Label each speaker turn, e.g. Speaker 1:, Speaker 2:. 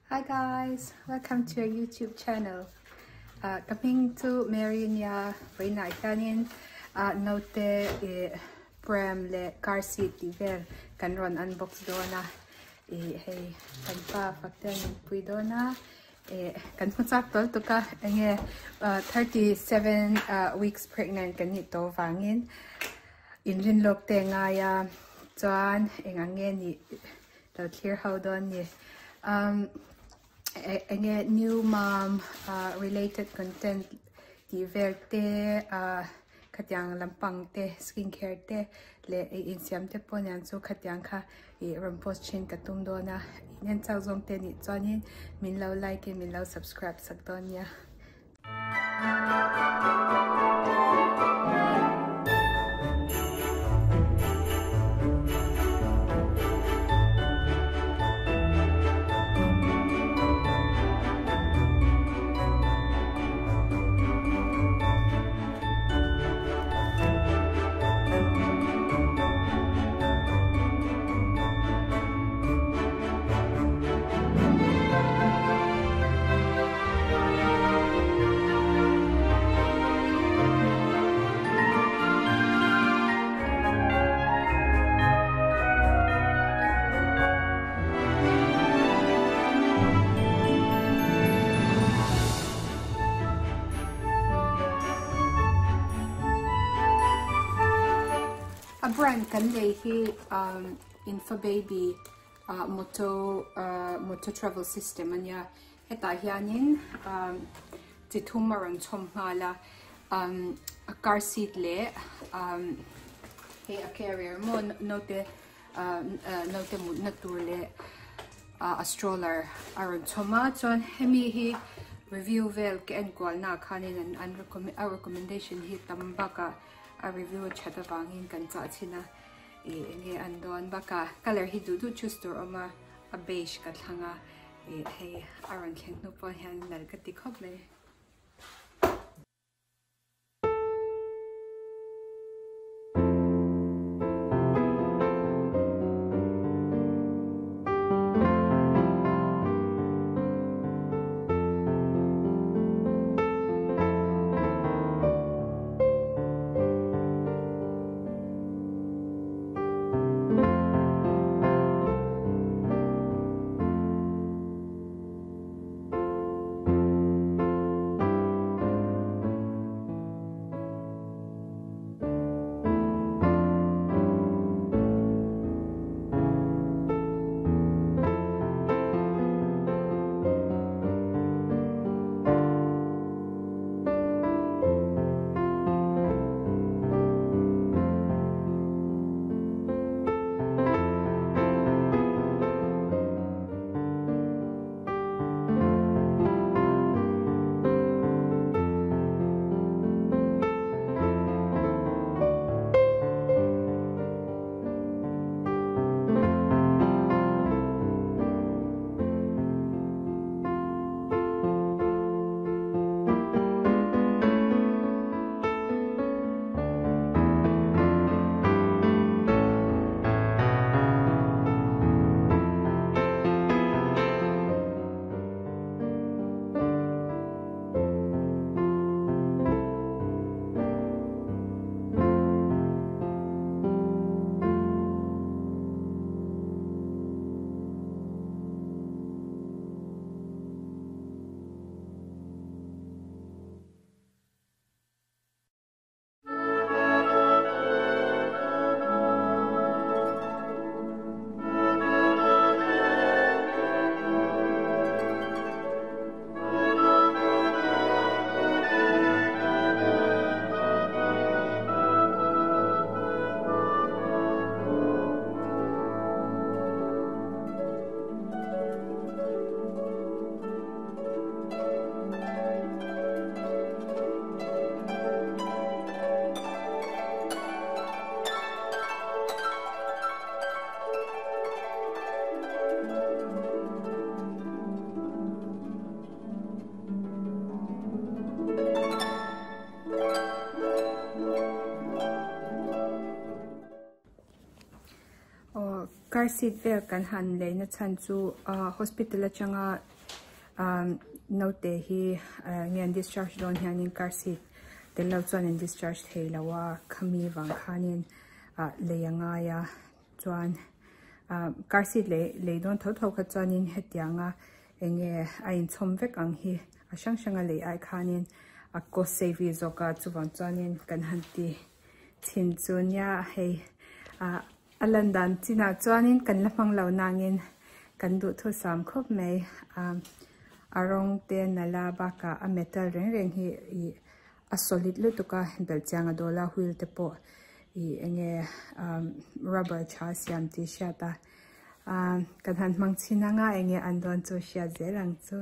Speaker 1: Hi guys, welcome to our YouTube channel. Ka hming chu Mary nia vawiinah hianin naute ih pram leh car seat tih vel kan rawn unbox dawn a ih hei kan pa Faktea min pui dawn a ih kan hmu chak tawl tuk a enge 37 weeks pregnant kan nih tawh vangin inrin lawk te a ngai a chuan eng ang nge nih Lo thlir ho dawn ni. Um, enge new mom uh, related content tih vel te uh, khatiang lampang te skin care te leh ei insiam te pawh nian chu khatiang kha i rawn post thin ka tum dawn a in en chak zawng te nih chuanin min lo like in min lo subscribe sak dawn nia. A brand kan lei hi Infababy moto moto travel system a nia. Hetah hianin chi thum a rawn chhawm nghal a, a car seat leh hei a carrier maw naute naute mutna tur leh a stroller a rawn chhawm a chuan hemi hi review vel ka en kual naah khanin an an a recommendation hi tam bakah a review a that avangin kan chah chhin a ih enge an dawn bakah colour hi duh duh choose tur a awm a a beige ka thlang a. Ih hei a rawn thleng hnu pawh hian nalh ka ti khawp mai. Car seat vel kan han lei na chhan chu ah hospital atanga ah naute hi nge an discharge dawn hianin car seat tello chuan an discharge thei lo a khami vang khanin ah lei a ngai a chuan ah car seat lei lei dawn tho tho kha chuanin hetianga eng nge a inchhawm vek ang hi a hrang hrang a lei ai khanin a cost save zawk a chuvang chuanin kan han ti chhin chu nia hei ah a lan dan chinah chuanin kan la hmang lo nangin kan duh thu sam khawp mai ah a rawng te nala bakah a metal reng reng hi ih a solid lutuk a belhchiang a dawl a wheel te pawh ih eng nge ah rubber tha siam tih hriat a ah kan han hmang chhin anga eng nge an dawn chu hriat zel ang chu.